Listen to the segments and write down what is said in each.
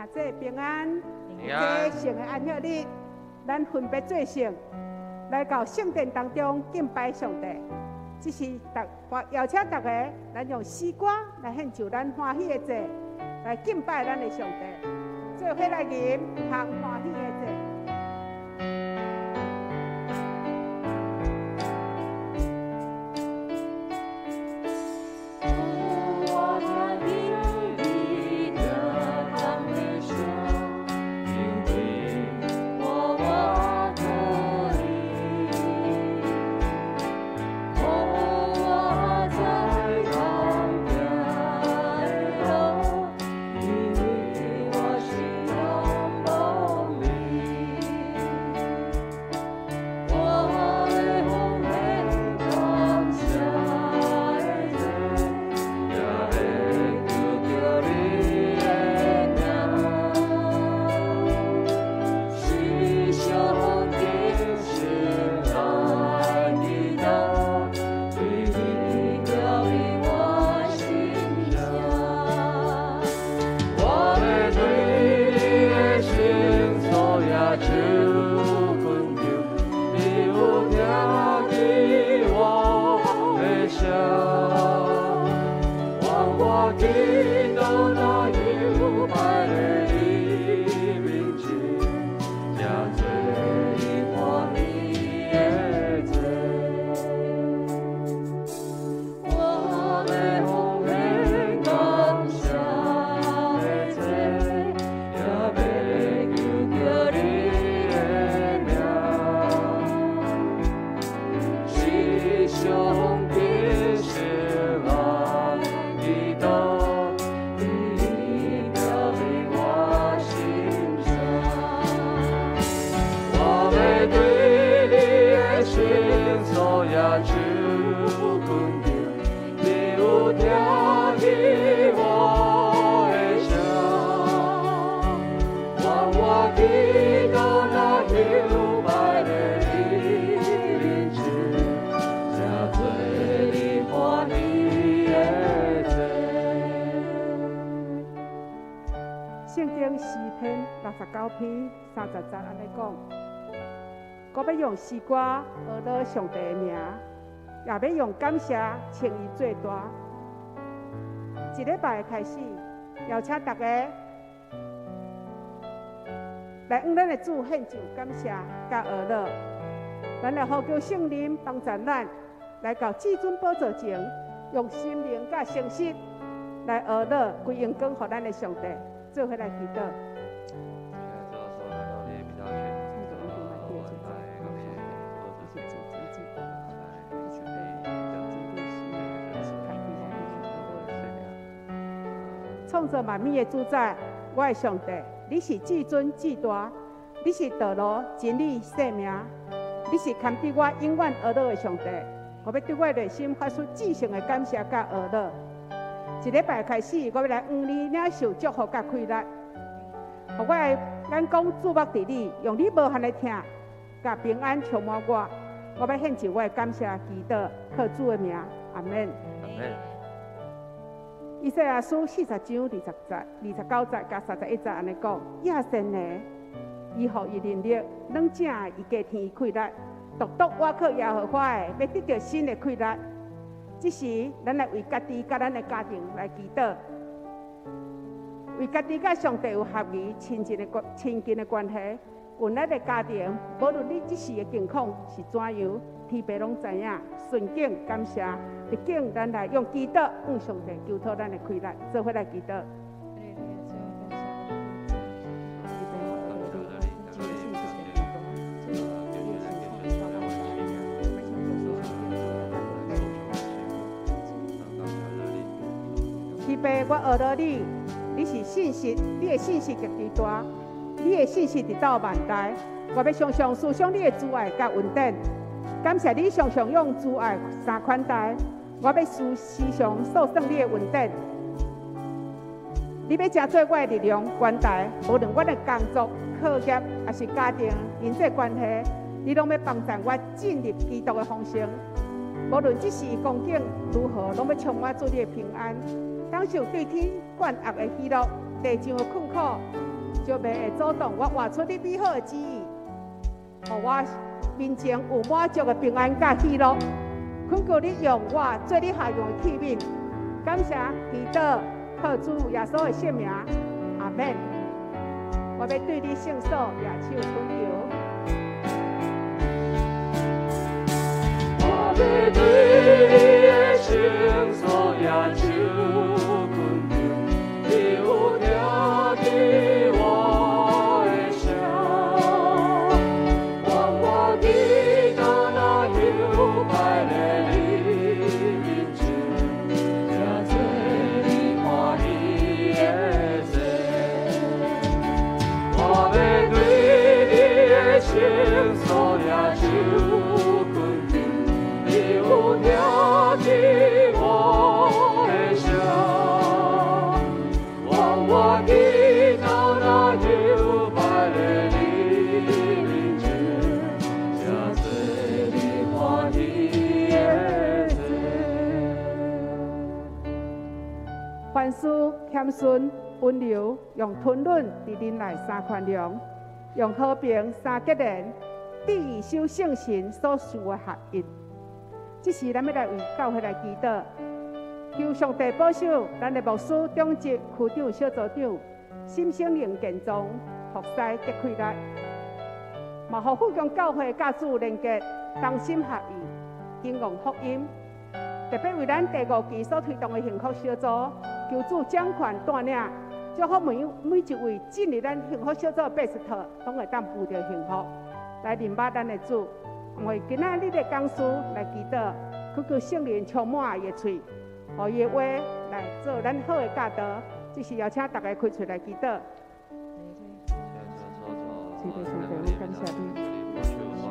兄弟平安。平安。這聖的安息日，咱分別做聖，來到聖殿當中敬拜上帝。這是逐邀請大家，咱用詩歌來獻上咱歡喜的祭，來敬拜咱的上帝。做伙來吟唱歡喜的祭。聖經詩篇69篇30節按呢講，我欲用詩歌呵咾上帝的名，也欲用感謝稱伊做大。一禮拜的開始，邀請大家來向咱的主獻上感謝佮呵咾。咱來呼求聖靈幫助咱，來到至尊寶座前，用心靈佮誠實來呵咾歸榮光予咱的上帝。做伙來祈禱。創造萬物的主宰，我的上帝，你是至尊至大，你是道路、真理、生命，你是堪得我永遠呵咾的上帝。我欲對我的內心發出至聖的感謝佮呵咾。一禮拜開始，我欲來向你領受祝福佮快樂，予我的眼光注目佇你，用你無限的疼佮平安充滿我。我欲獻上我的感謝祈禱，靠主的名，阿們。阿們。以賽亞書40章20節、29節佮31節按呢講：亞善的，伊予伊能力，軟正的，伊加添伊氣力，獨獨倚靠耶和華的，欲得著新的氣力。這時，咱來為家己佮咱的家庭來祈禱，為家己佮上帝有合宜親近的關親近的關係。願咱的家庭，無論你這時的境況是怎樣，天父攏知影，順境感謝，逆境咱來用祈禱向上帝求討咱的氣力，做伙來祈禱。天父，我呵咾你，你是信實，你的信實極其大，你的信實直到萬代。我欲常常思想你的慈愛佮恩典，感謝你常常用慈愛相款待。我欲時時常數算你的恩典。你欲成做我的力量關台，無論我的工作、課業，抑是家庭、人際關係，你攏欲幫助我進入基督的豐盛。無論這時光景如何，攏欲充滿主你的平安。當受對天冠壓的喜樂，地上的困苦，就袂會阻擋我活出你美好的旨意，予我面前有滿足的平安佮喜樂。懇求你用我做你合用的器皿，感謝祈禱，靠主耶穌的聖名，阿門。我欲對你聖所舉手懇求。我欲對你的聖所舉手懇求，你有聽見我的聲，願我祈禱若有拜在你面前，成做你歡喜的祭。我欲對你的聖所舉手懇求，你有聽見我的聲，願我祈禱若有拜在你面前，成做你歡喜的祭。凡事謙遜溫柔，用吞忍佇忍耐三寬容，用和平三結連，致意守聖神所賜的合一。這時，咱欲來為教會來祈禱，求上帝保守咱的牧師、長執、區長、小組長，心身靈健壯，服侍得氣力，嘛予富強教會佮主連結，同心合意，興旺福音。特別為咱第五期所推動的幸福小組，求主掌權帶領，祝福每每一位進入咱幸福小組的伯斯特，攏會當得著幸福，來認捌咱的主。為今仔日的講師來祈禱，懇求聖靈充滿伊的喙，予伊的話來做咱好的教導。這時邀請大家開喙來祈禱。謝謝上帝，我感謝你，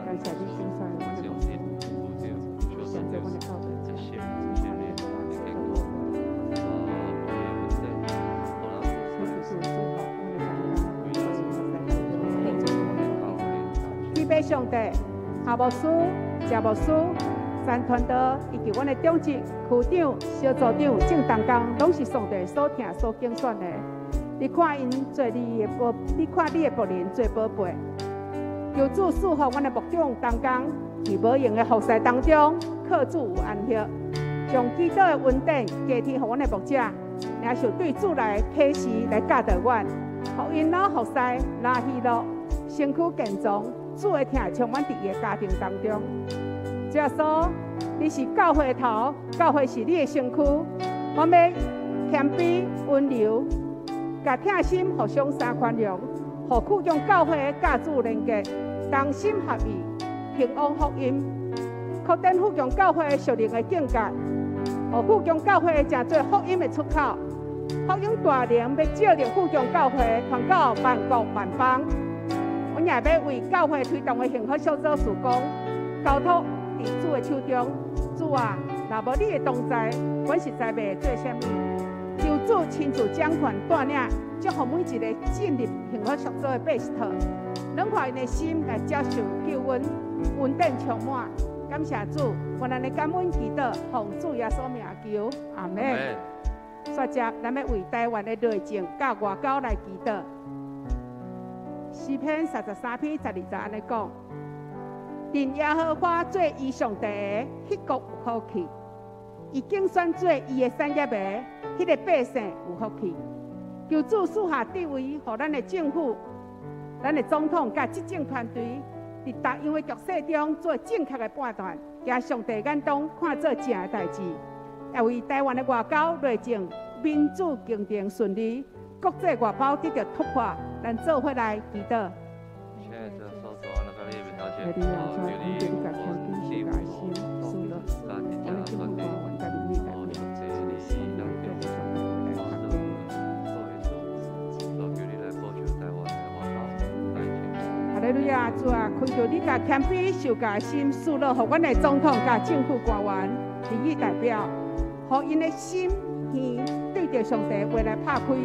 感謝你揀選阮的牧師，選擇阮的教導者，天父上帝，夏牧師、謝牧師、陳傳道以及阮的長執、區長、小組長、鄭同工，攏是上帝所疼、所揀選的。你看𪜶做你的寶，你看你的僕人做寶貝。求主賜福阮的牧長同工，佇無閒的服侍當中，靠主有安息，將祈禱的恩典加添予阮的牧者，領受對主來啟示來教導阮，予𪜶老服侍，老喜樂，身軀健壯，主的疼充滿佇伊的家庭當中。主耶穌，你是教會的頭，教會是你的身軀，我欲謙卑溫柔，共疼心互相相寬容，予富強教會佮主連結，同心合意，興旺福音，擴展富強教會屬靈的境界，予富強教會成做福音的出口，福音大能欲藉著富強教會傳到萬國萬邦。阮也欲為教會推動的幸福小組事工，交託佇主的手中。主啊，若無你的同在，阮實在袂做啥物。求主親自掌權帶領，祝福每一個進入幸福小組的伯斯特，軟化𪜶的心來接受救恩，恩典充滿。感謝主，阮按呢感恩祈禱，奉主耶穌名求，阿門。煞接，咱欲為台灣的內政佮外交來祈禱。詩篇33篇12節按呢講：認耶和華做伊上帝的，彼國有福氣；伊揀選做伊的產業的，彼個百姓有福氣。求主賜下智慧，予咱的政府、咱的總統佮執政團隊，佇逐樣的局勢中做正確的判斷，行上帝眼中看做正的代誌，也為台灣的外交內政民主進程順利，國際外交得著突破，咱做伙來祈禱。親愛的主，我求你我政府代表，求你來保守台灣的外交內政。哈利路亞，主啊，懇求你共謙卑受教的心賜落，予阮的總統佮政府官員、民意代表，予𪜶的心耳對著上帝話來拍開，予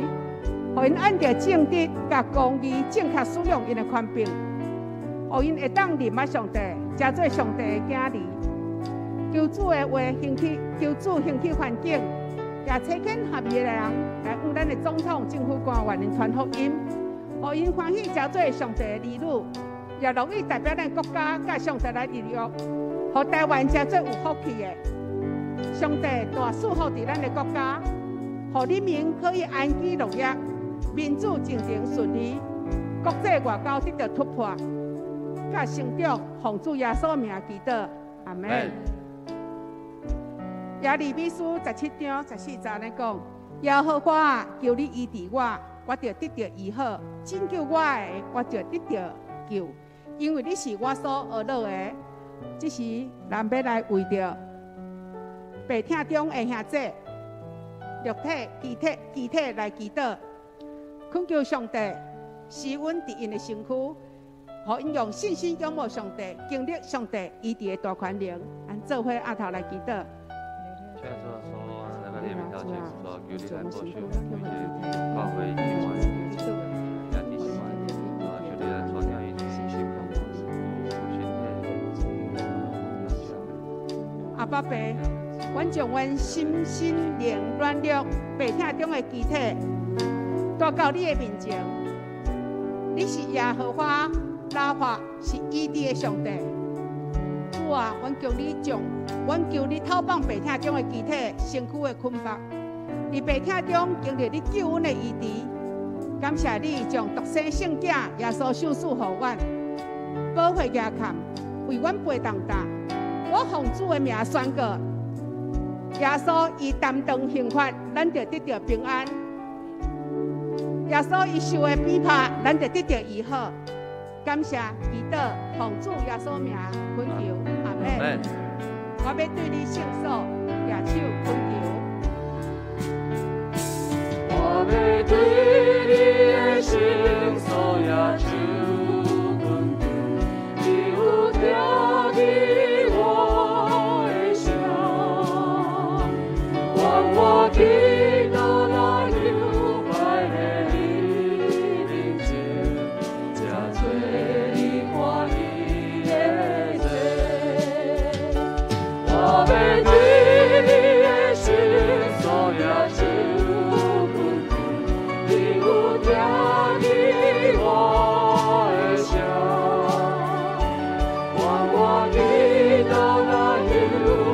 𪜶按著正直佮公義正確使用𪜶的權柄，予𪜶會當認捌上帝，成做上帝的囝兒。求主的話興起，求主興起環境，也差遣合宜的人來向咱的總統、政府官員𪜶傳福音，予予𪜶歡喜成做上帝的兒女，也樂意代表咱國家佮上帝來立約，予台灣成做有福氣的。上帝大賜福佇咱的國家，予人民可以安居樂業，民主進程順利，國際外交得到突破，佮成長，奉主耶穌名祈禱，阿們。耶利米書17章14節按呢講：耶和華啊，求你醫治我，我就得著醫好；拯救我的，我就得著救，因為你是我所呵咾的。這時，咱欲來為著病痛中的兄弟、肉體、肢體、肢體來祈禱，懇求上帝施恩佇𪜶的身軀，予𪜶用信心仰望上帝，經歷上帝醫治的大權能。咱做伙徛頭來祈禱。親愛的主耶穌，來到你的面頭前，主啊，求你來保守每一个教會姊妹、兄弟姊妹，主啊，求你來帶領𪜶的身軀、身體。阿爸父，阮將阮心身靈軟弱、病痛中的肢體帶到你的面前。你是耶和華拉法，是醫治的上帝。主啊，阮求你將，阮求你透放病痛中的肢體、身軀的捆綁，佇病痛中經歷你救恩的醫治。感謝你將獨生聖子耶穌賞賜予阮，寶血額坎為阮背重擔。我奉主的名宣告，耶穌伊擔當刑罰，咱就得著平安；耶穌伊受的鞭拍，咱就得著醫好。感謝祈禱，奉主耶穌名懇求，阿們。我欲對你聖所舉手懇求。我欲對你的聖所舉手懇求，你有聽見我的聲，願我祈禱若有拜的你面前，成做你歡喜的祭。我欲對你的聖所舉手懇求，你有聽見我的聲，願我祈禱若有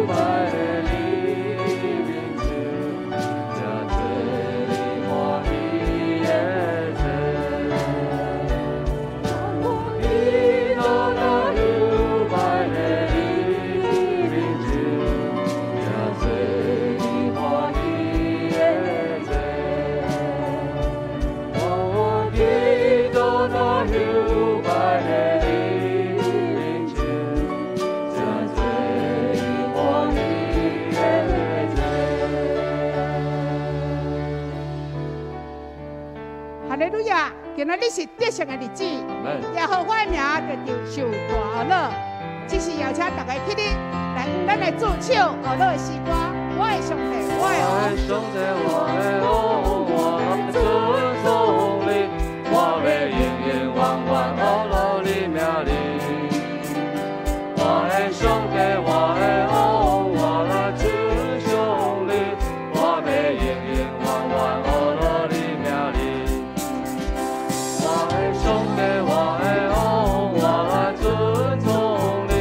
拜的你面前，成做你歡喜的祭。願我祈禱若有拜的你面前，成做你歡喜的祭。願我祈禱若有拜的你面前，成做你歡喜的祭。哈利路亞！今仔日是得勝的日子，耶和華的名就受大呵咾。這是邀請大家起立，來向咱的主唱呵咾的詩歌。我的上帝，我的王。我的上帝，我的王，我來尊崇你，我欲永永遠遠呵咾你名字。我的上帝，我的王，我來尊崇你，我欲永永遠遠呵咾你名字。我的上帝，我的王，我來尊崇你，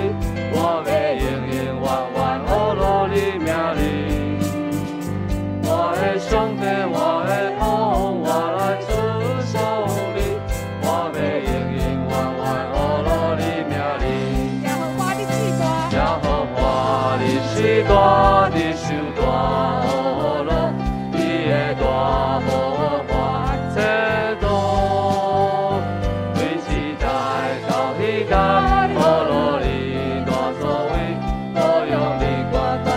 我欲永永遠遠呵咾你名字。我的上帝，我的王，我來尊崇你，我欲永永遠遠呵咾你名字。耶和華你至大，耶和華你是大，你受大呵咾，你的大無法測度，對這代到彼代，呵咾你大作為，保養你決斷，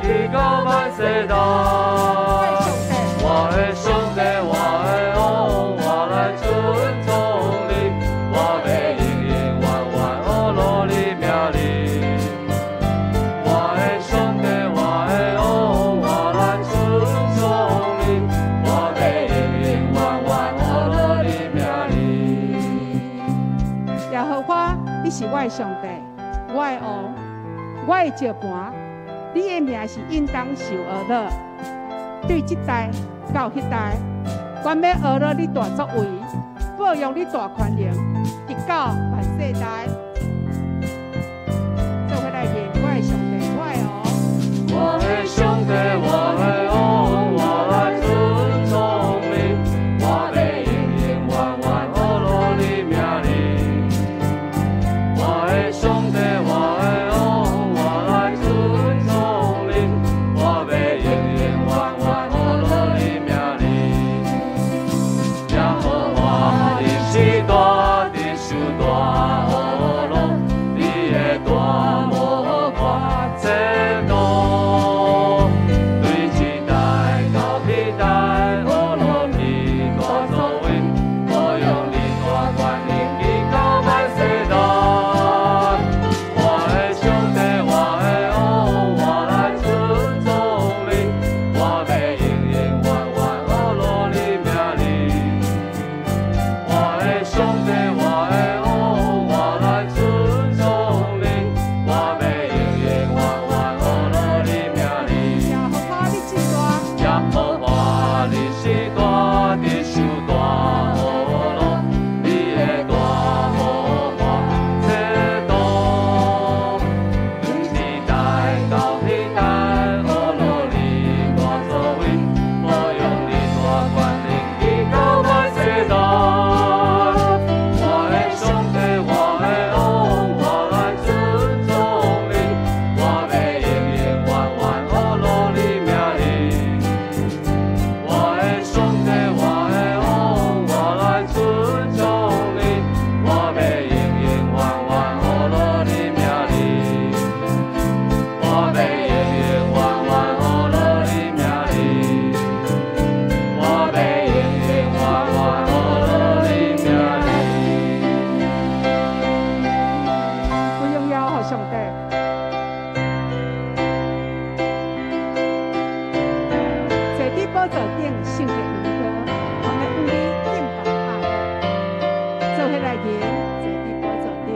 直到萬世代。我的上帝，我的上帝，我的王，我來尊崇你，我欲永永遠遠呵咾你名字。我的上帝，我的王，我來尊崇你，我欲永永遠遠呵咾你名字。耶和華，你是我的上帝，我的王，我的石磐，你的名是應當受呵咾。對這代到彼代，阮欲呵咾你大作為，保養你大權能，直到萬世代。做伙來認我的上帝，我的王。我的上帝，我的王，我來尊崇你，我欲永永遠遠呵咾你名字。我的上帝，我的王，我來尊崇你，我欲永永遠遠呵咾你名字。耶和華，你是大的受大呵咾，你的大無看前途。對這代到彼代，呵咾你大作為，保養你大權能，直到萬世代。我的上帝，我的王，我來尊崇你，我欲永永遠遠呵咾你名字。我的上帝，我的王，我來尊崇你，我欲永永遠遠呵咾你名字。耶和華你至大，耶和華你是大的受大呵咾，你的大無看前途。對這代到彼代，呵咾你大作為，保養你大權能，直到萬世代。我的上帝，我的王，我來尊崇你，我欲永永遠遠呵咾你名字。我的上帝，我的王，我來尊崇你，我欲永永遠遠呵咾你名字。我欲永永遠遠呵咾你名字。我欲永永遠遠呵咾你名字。歸榮耀予上帝。坐佇寶座頂聖潔榮光，我們向你敬拜阿樂。做伙來認，坐佇寶座頂。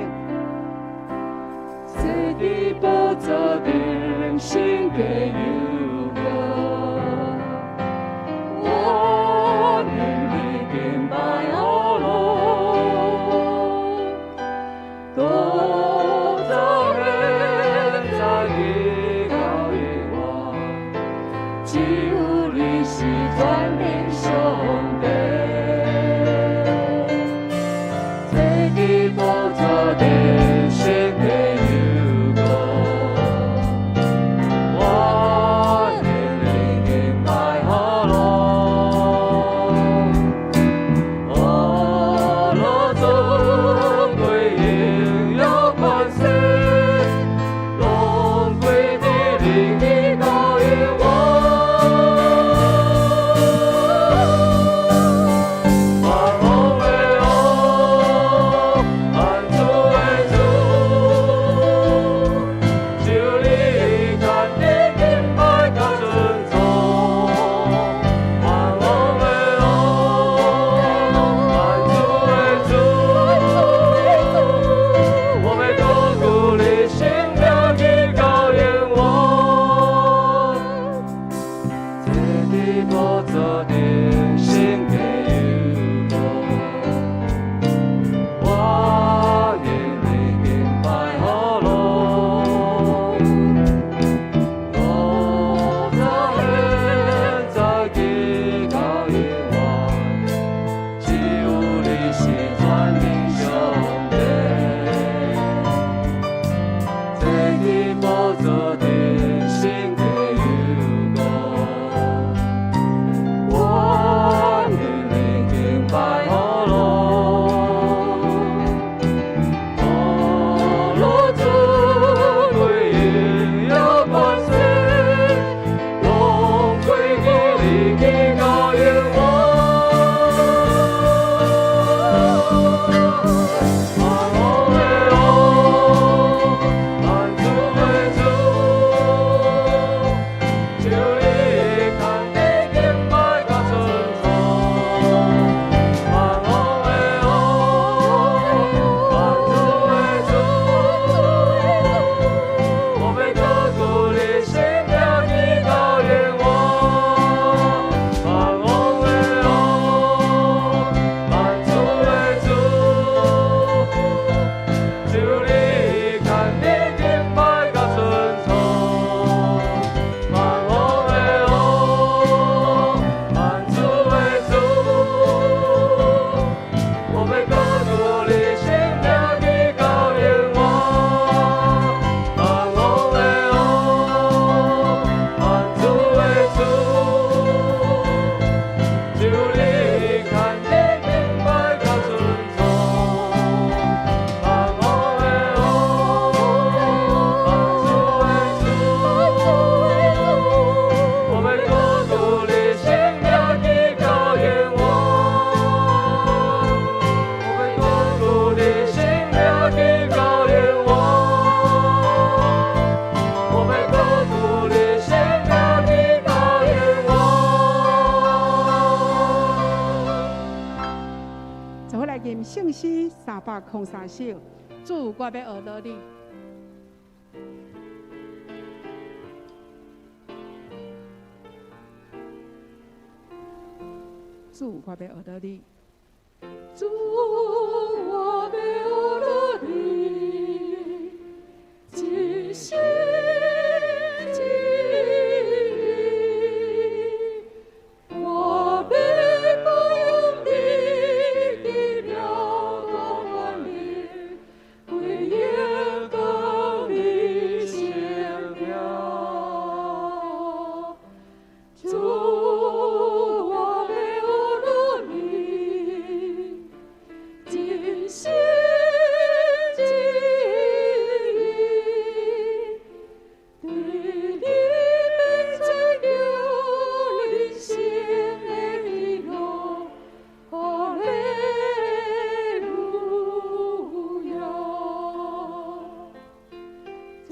坐佇寶座頂，聖潔有光。我向你敬拜阿羅，獨早現在直到永遠，只有你是全能上帝。坐佇寶座頂，聖潔有光。我向你敬拜阿羅，阿羅尊貴榮耀權勢，攏歸予你直到永遠。萬王的王，萬主的主，聖詩303首，主，我欲學落你。主，我欲學落你。主，我欲學落你，一心一意，我欲保養你奇妙大權能，歸榮光你聖名。主，我欲學落你，一心一意，對你欲追求人生的喜樂，哈利路亞。主，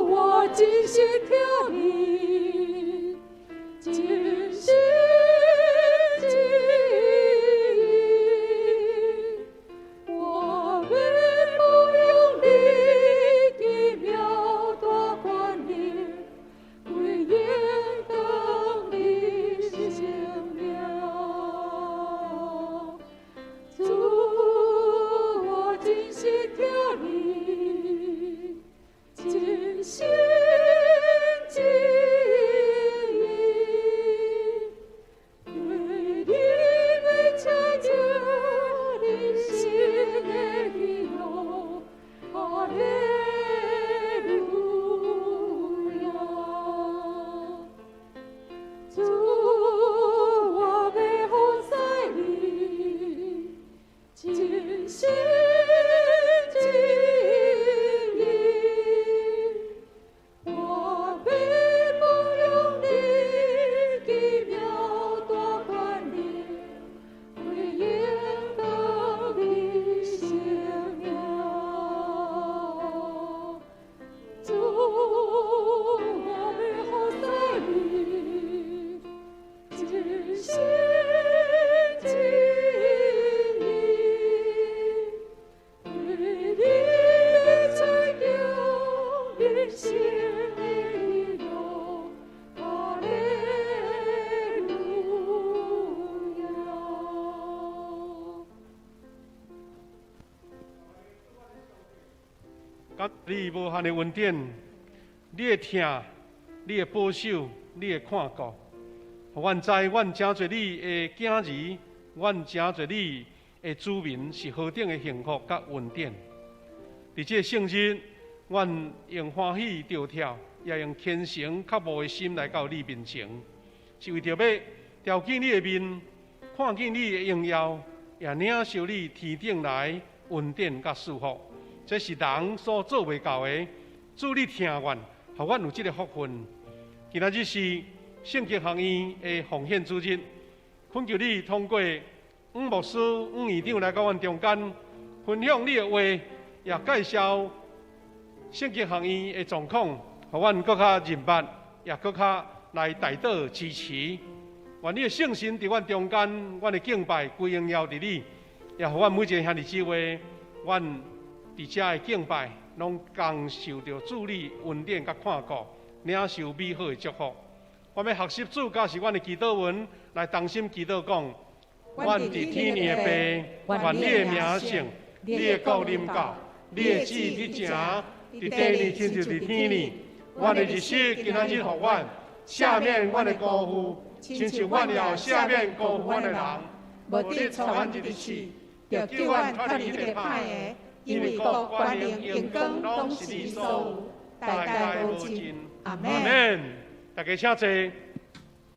我真心疼你，真心一意，我欲保養你奇妙大權能，歸榮光你聖名。主，我真心疼你，真心一意，對你欲追求人生的喜樂，哈利路亞。主，我欲服侍你，真心一意，我欲保養你奇妙大權能，歸榮光你聖名。主，我欲服侍你，真心一意，對你欲追求人生的喜樂，哈利路亞。感謝你無限的恩典，你的疼，你的保守，你的看顧，予阮知，阮成做你的囝兒，阮成做你的子民，是何等的幸福佮恩典。佇這個聖日，阮用歡喜著跳，也用虔誠渴慕的心來到你面前，是為著欲朝見你的面，看見你的榮耀，也領受你天頂來恩典佮祝福。這是人所做袂到的，主你疼阮，予阮有這个福分。今仔日是聖經學院的奉獻主日，懇求你通過黄牧師、黄院長來到阮中間，分享你的話，也介紹聖經學院的狀況，予阮閣較認捌，也閣較來代禱支持。願你的聖神佇阮中間，阮的敬拜歸榮耀佇你，也予阮每一个兄弟姊妹，阮佇遮的敬拜，攏共受著主你恩典佮看顧，領受美好的祝福。我欲學習主教示阮的祈禱文，來同心祈禱講：阮佇天的父，願你的名聖，你的國臨到，你的旨意去成，佇地裡親像佇天裡。阮的日食今仔日予阮，赦免阮的辜負，親像阮也赦免辜負阮的人。無得帶阮入試，著救阮脫離彼个歹的。因為國、權能、榮光，攏是你所有，代代無盡。阿們。阿們。大家請坐。